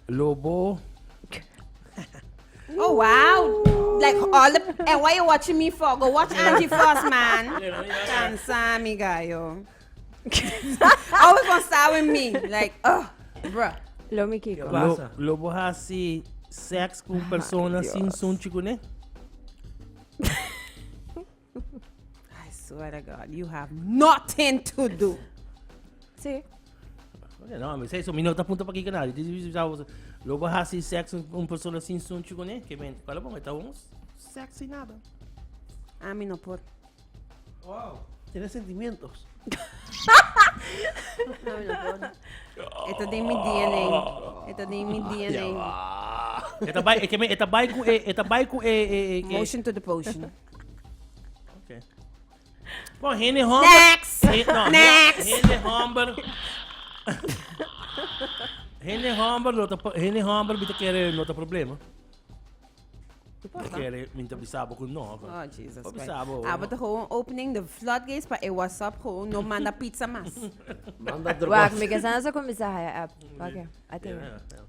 Lo bo Oh wow. Like all the and why you watching me for? Go watch Angie first, man. Cansa mi gallo. Always want to start with me. Like, oh, bruh. Lo mi kiko. Lo, lo bo hasi sex ku un persona sin sunchi kuné? I swear to God, you have nothing to do. Sí. Okay, no, mi sei so mi no ta punto pa kiko nada. Lo bo hasi sex un, un persona sin sunchi kuné? Ke men, kwala bo ta un sex sin nada. A mi no por. Wow, tiene sentimientos. No, mi no por. E ta den mi DNA. E ta den mi DNA. E ta bai, e ke men, e ta bai ku e, e ta bai ku e, e, e, e. Motion to the potion. Okay. Bon, hende homber. Next! He, no, Next! Hende homber. Hende homber no ta, hende homber mi ta kere no ta problema. Mi kere mi ta bisa bo ku no. Oh, Jesus Bo Christ. bisa bo. Ah, bo ta gewoon opening the floodgates pa e WhatsApp gewoon no manda pizza mas. Manda otro Wak, cosa. mi ke sa kuminsá haya app. Wak, a te. Ja, ja.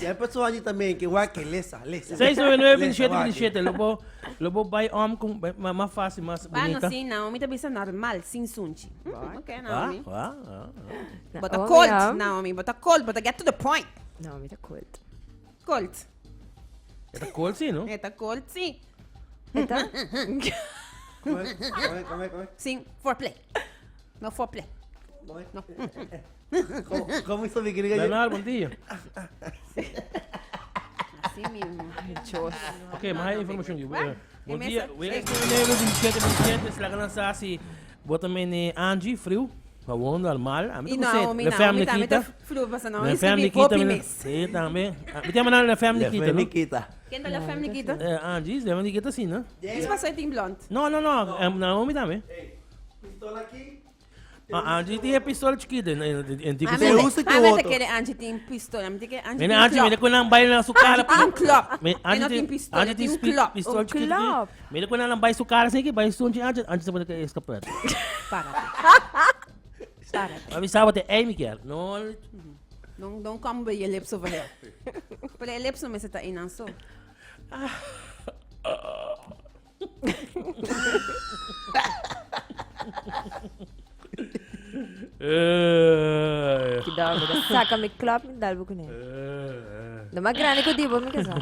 Y hay personas allí también que guau, que lesa, lesa. 699 Lesa, 27 guau, 27 Lo bo lo bo bai om com ma mas fácil, mas Bueno, bonita. sí, Naomi ta bisa normal, sin sunchi. Mm, ok, Ah, Naomi. ah, ah, ah. But a Naomi, cold, ah. Naomi, but a cold, but a get to the point. Naomi ta cold. Cold. E ta cold sí, no? E ta cold, sí. E ta? Come, come, come, come. Sin foreplay. No foreplay. Come. No. ¿Cómo, cómo hizo mi querida? Bernard, bom dia. Así mismo. Chos. Ok, mas information aqui. Wá, Bom e dia. mesa- We 27 27, se la lança si bota mene Angie frio. Gewoon normal. A mim E tá com Naomi, Le Naomi family tambe ta kita. flu pasa Naomi Le family escribí kita. hopi me- mes. Sí, tambe. Mi te mandar le family Le kita, no? Nikita. Ken ta la family kita? Angie, le family kita sí, no? Is paso e tin blond. No, no, no. Naomi tambe. Pistola aquí. Ah, Angie tiene pistola chiquita en, en, en tipo. A Se mi usa que a mi te otro. kere Angie tin pistola, mi te kere Angie Mira tin Angie, mira klop. con la baila en su cara. Angie tin klop. Mi- E no tin pistola, Angie tin tin klop. pistola Un chiquita. klop. Mira con la baila su cara, así que baila su Angie, Angie, Angie se pone que escapar. Párate. Párate. Avisaba te, hey, Miguel. No, Don't, don't come with your lips over here. Pero e lips no mester ta einan so. Cuidado, bo ta saca mi klop mi dal bo kuné. No mas grande ku di bo mi kasa.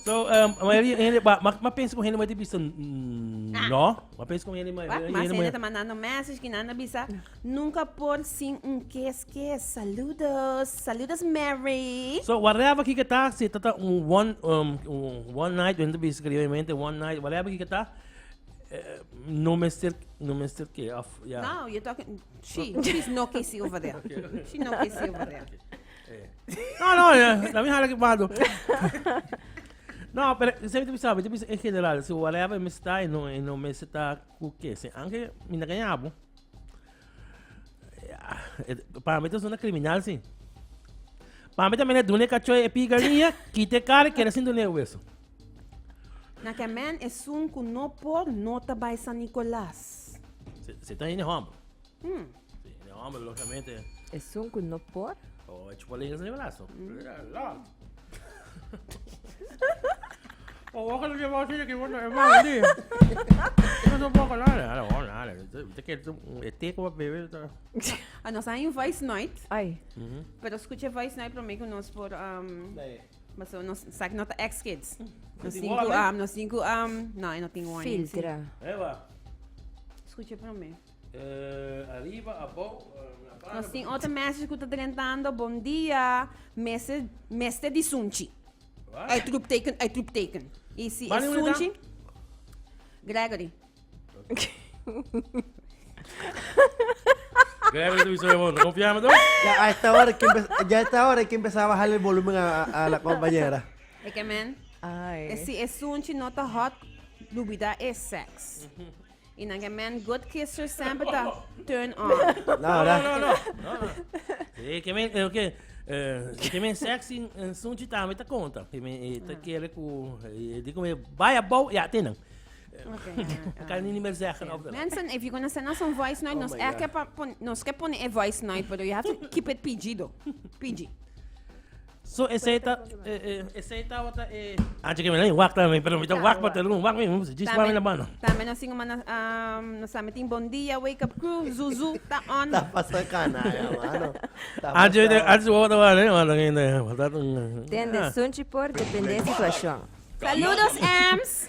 So, um, maar hende, hende, ma, ma, ma pensa ku hende mai bisa no. Ma pensa ku hende mai, Wak, mas hende hende mai. ta mandando message ki nan a bisa, nunca por sin un kes kes. Saludos, saludos Mary. So, whatever ki ta, si ta ta un one, um, un one night, hende bisa kriolmente one night, whatever ki ta, No mester, no mester ke, of, ya. No, you're talking, she, she's no kissy over there. She no kissy over there. No, no, eh, la mija la que mando. No, pero sempre te pensaba, te pensaba en general, si whatever me está y no, y no me está ku ke, si aunque mi na ganhabo. Ja, para mí es una criminal, sí. Para mí también es dune cacho e pigarinha, quite cara, quiere sin dune hueso. Na ke men esun ku no por no ta bai San Nicolas. Si, si ta hende homber. Si, hende homber, logicamente. Esun ku no por? Oh, e chupa lenga San Nicolas. Oh, ojalá que vos que vos no hermano, di. No no puedo hablar, no, no, te que este como bebé. Ah, nos hay un voice note, Ai. pero escucha voice note prome ku nos por um, Paso nos sa no ta ex kids. Nos Tin tin ku warning? um, nos tin ku um, no, e no tin warning. sí. Filtra. Eva. Escucha pa mi. Eh, arriba, abou, eh, na Nos tin otro message ku ta drentando. Bon dia. Mester, mester di sunchi. Wat? Uitroepteken, uitroepteken. I si e Wanneer moet het sunchi? Gregory. Gregory, tu hizo de Confiamos, ¿no? Ya a esta hora hay que empe- ya a esta hora hay que empezar a bajarle el volumen a la compañera. E ke men? Ai. E si e sunchi no ta hot, lubida e sex. I nan ke men good kisser semper ta turn on. No, No, ¿verdad? no, no. no, no. Sí, que men, eh, que, eh, que men sexy eh, sunchi también te conta. Que men, eh, te quiere cu, eh, digo, me, vaya bou, ya, tienen. Kan niet meer zeggen of Mensen, if you're gonna send us some voice note, Oh nos my echt God. ke pa pon, nos ke pone e voice note, pero you have to keep it PG though. PG. So esei ta esei tabata e Anchi ke mi lei wak tambe, pero mi ta wak pa telun, wak mi, djis wak mi na mano. Tambe nos tin mana um, nos tambe tin Bon Dia, Wake Up Crew, Zuzu ta on. Ta pasa canalla, mano. Ta Anchi pasa- anchi wak ta wak, mano, falta un Tende, sunchi por depende situacion. Saludos, Ems.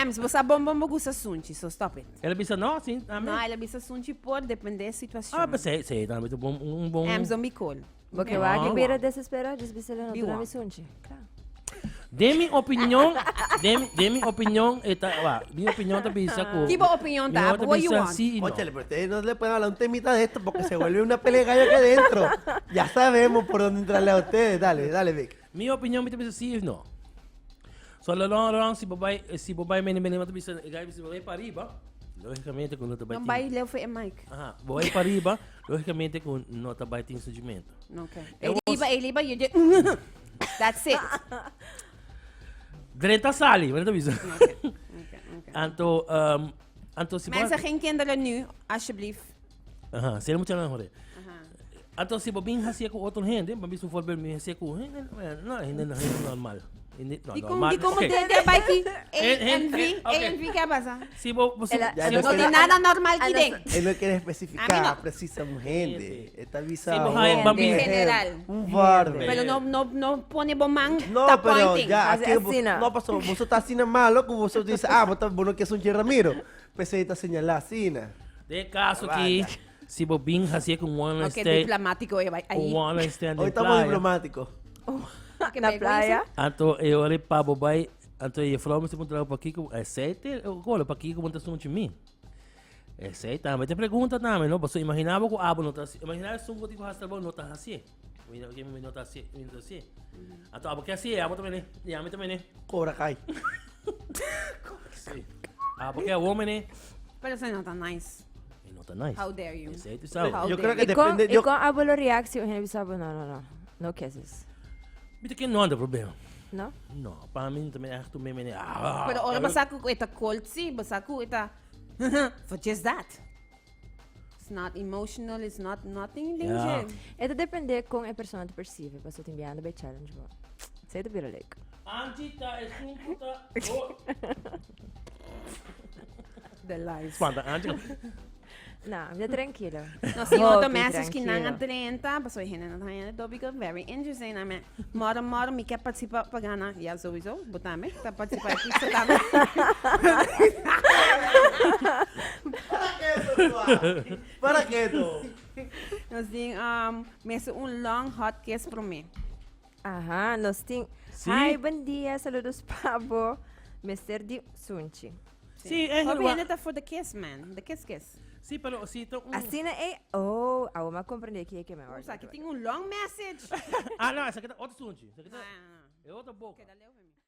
Ems, bo sa bon bon bo gusta sunchi, so stop it. El a bisa no, si, a mi. No, el a bisa sunchi por depende situacion. Ah, pues si, si, tambe ta bon, un bon. Ems, don't be cool. Bo ke wak e bira desespera, djis bisele no duna mi sunchi. Kla. Den mi opinion, den, den mi opinion, e ta, wa, mi opinion ta bisa ku. Ki bo opinion ta? Mi What you bisa want? sí y no. Óchale, pero ustedes no le pueden hablar un temita de esto porque se vuelve una pelea de gallo aquí adentro. Ya sabemos por dónde entrarle a ustedes. Dale, dale, Vic. Mi opinion mi ta bisa sí y no. So la long run, si bo bai, si bo bai mene mene, mi ta bisa, e gai bisa bo bai pa riba, lógicamente ku no ta bai No tin. bai leu fe e mic. Aha, bo bai pa riba, lógicamente ku no ta bai tin sufrimento. Okay. E E was- riba, e riba, you just That's it. Drenta sali, mi ta bisa. Okay, okay. Anto, anto si bo... Mensen, geen kinderen nu, alsjeblieft. Aha, si e muchanan hore. Anto si bo bin hacia ku otro hende, bo bisa un voorbeeld, mi hacia ku hende, no, hende, hende normal. Hende, no, Di kon, normal. di kon Oké. de de bai ki A En- N V, en- A oké. N V, ¿qué pasa? Si bo, bo, si, El a- si Ya bo, No tiene nada normal Ah, ki no, den. Él no quiere A mí especificar no. precisa un gente. Está Sí, avisado. pues, ay, Un bambi. En general. Un barbe. Pero no, no, no pone bo man, No, ta pero pointing. ya, Hace aquí, así, no. no pasó, vos estás así malo, como vos dices, ah, vos estás bueno que es un Che Ramiro. Pues ahí está señalada así, na. De caso ki, si bo bin hacia ku one night Ok, stand, diplomático, eh, bai, un ahí. one night stand Hoy den estamos playa. diplomáticos. Que Na vergüenza. playa. Anto e ora pa bo bai, anto e juffrouw mester puntra bo pakiko, esei te, golo, pakiko bo ta sunchi mi? Esei tambe te pregunta tambe, no? Pasobra imagina bo ku abo no ta hasi, imagina esun ku tin ku hasi trabou no ta hasié. Mi no, mi no ta hasié, mi no ta hasié. Anto abo ke hasié, abo ta mene, i ami ta mene. Cobra Kai. Sí. Abo ke awor mene. Pero esei no ta nice. E no ta nice. How dare you. Esei tu sabe. How Yo dare creo que I kon, depende. i Yo, kon abo lo reactie un hende bisa bo no, no, no. No kisses. Mi ta ke no anda problema. No? No, pa mi ta mene echt tu me mene. Ah, Pero ora bo sa ku e ta cold sí, bo sa ku e ta for just that. It's not emotional, it's not nothing, Ja. danger. E ta depende kon e persona ta percibe, pasobra tin biaha bai challenge bo. Esei ta bira leuk. Angie ta esun ku ta oh. The lies. Spanta Angie. No, mi ta tranquilo. No, si otro Hopi message ki nan a tranquilo. drenta, pasobra hende no ta haña e tópico very interesting. I mean, moro moro mi ke participa pa gana. Ja, sowieso, bo tambe ta participa e pizza tambe. ¿Para qué eso, Suá? ¿Para qué esto? Nos tin um, mester un long hot kiss promé. Aha, nos tin. Sí. Hi, buen dia, saludos pa bo. Mester di sunchi. Sí, es Hopi hende ta for the kiss, man. The kiss kiss. Sí, pero si ta un... Asina e, oh, awor m'a comprende ki e ke me O sea, aki tin un long message. Ah, no, esaki ta otro sunchi. Esaki ta Ah, e otro boca. Keda leu for mi.